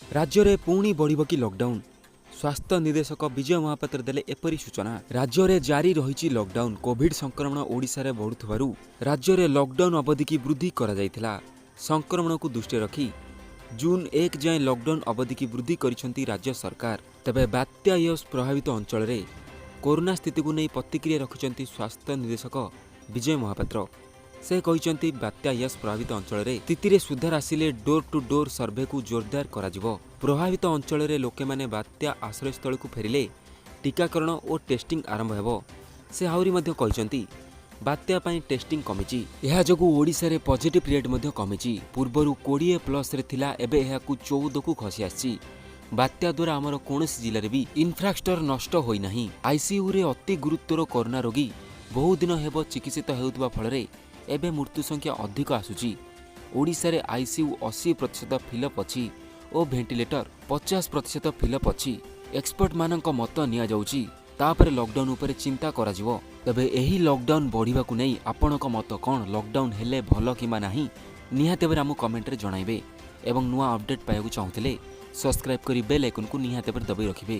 ରାଜ୍ୟରେ ପୁଣି ବଢ଼ିବ କି ଲକଡାଉନ୍? ସ୍ୱାସ୍ଥ୍ୟ ନିର୍ଦ୍ଦେଶକ ବିଜୟ ମହାପାତ୍ର ଦେଲେ ଏପରି ସୂଚନା। ରାଜ୍ୟରେ ଜାରି ରହିଛି ଲକଡାଉନ୍। କୋଭିଡ୍ ସଂକ୍ରମଣ ଓଡ଼ିଶାରେ ବଢ଼ୁଥିବାରୁ ରାଜ୍ୟରେ ଲକଡାଉନ୍ ଅବଧିକି ବୃଦ୍ଧି କରାଯାଇଥିଲା। ସଂକ୍ରମଣକୁ ଦୃଷ୍ଟିରେ ରଖି ଜୁନ୍ 1 ଯାଏଁ ଲକଡାଉନ୍ ଅବଧିକି ବୃଦ୍ଧି କରିଛନ୍ତି ରାଜ୍ୟ ସରକାର। ତେବେ ବାତ୍ୟା ୟସ୍ ପ୍ରଭାବିତ ଅଞ୍ଚଳରେ କରୋନା ସ୍ଥିତିକୁ ନେଇ ପ୍ରତିକ୍ରିୟା ରଖିଛନ୍ତି ସ୍ୱାସ୍ଥ୍ୟ ନିର୍ଦ୍ଦେଶକ ବିଜୟ ମହାପାତ୍ର। ସେ କହିଛନ୍ତି, ବାତ୍ୟା ୟସ୍ ପ୍ରଭାବିତ ଅଞ୍ଚଳରେ ସ୍ଥିତିରେ ସୁଧାର ଆସିଲେ ଡୋର୍ ଟୁ ଡୋର୍ ସର୍ଭେକୁ ଜୋରଦାର କରାଯିବ। ପ୍ରଭାବିତ ଅଞ୍ଚଳରେ ଲୋକମାନେ ବାତ୍ୟା ଆଶ୍ରୟସ୍ଥଳୀକୁ ଫେରିଲେ ଟିକାକରଣ ଓ ଟେଷ୍ଟିଂ ଆରମ୍ଭ ହେବ। ସେ ଆହୁରି ମଧ୍ୟ କହିଛନ୍ତି, ବାତ୍ୟା ପାଇଁ ଟେଷ୍ଟିଂ କମିଛି। ଏହା ଯୋଗୁଁ ଓଡ଼ିଶାରେ ପଜିଟିଭ୍ ରେଟ୍ ମଧ୍ୟ କମିଛି। ପୂର୍ବରୁ 20 ପ୍ଲସ୍ରେ ଥିଲା, ଏବେ ଏହାକୁ 14କୁ ଖସି ଆସିଛି। ବାତ୍ୟା ଦ୍ୱାରା ଆମର କୌଣସି ଜିଲ୍ଲାରେ ବି ଇନଫ୍ରାଷ୍ଟ୍ରକ୍ଚର ନଷ୍ଟ ହୋଇନାହିଁ। ଆଇସିୟୁରେ ଅତି ଗୁରୁତର କରୋନା ରୋଗୀ ବହୁଦିନ ହେବ ଚିକିତ୍ସିତ ହେଉଥିବା ଫଳରେ ଏବେ ମୃତ୍ୟୁ ସଂଖ୍ୟା ଅଧିକ ଆସୁଛି। ଓଡ଼ିଶାରେ ଆଇସିୟୁ 80% ଫିଲ୍ଅପ୍ ଅଛି ଓ ଭେଣ୍ଟିଲେଟର 50% ଫିଲ୍ଅପ୍ ଅଛି। ଏକ୍ସପର୍ଟମାନଙ୍କ ମତ ନିଆଯାଉଛି, ତାପରେ ଲକଡାଉନ୍ ଉପରେ ଚିନ୍ତା କରାଯିବ। ତେବେ ଏହି ଲକଡାଉନ୍ ବଢ଼ିବାକୁ ନେଇ ଆପଣଙ୍କ ମତ କ'ଣ? ଲକଡାଉନ୍ ହେଲେ ଭଲ କିମ୍ବା ନାହିଁ, ନିହାତି ଭାବରେ ଆମକୁ କମେଣ୍ଟରେ ଜଣାଇବେ ଏବଂ ନୂଆ ଅପଡେଟ୍ ପାଇବାକୁ ଚାହୁଁଥିଲେ ସବସ୍କ୍ରାଇବ୍ କରି ବେଲ୍ ଆଇକନ୍କୁ ନିହାତି ଭାବରେ ଦବାଇ ରଖିବେ।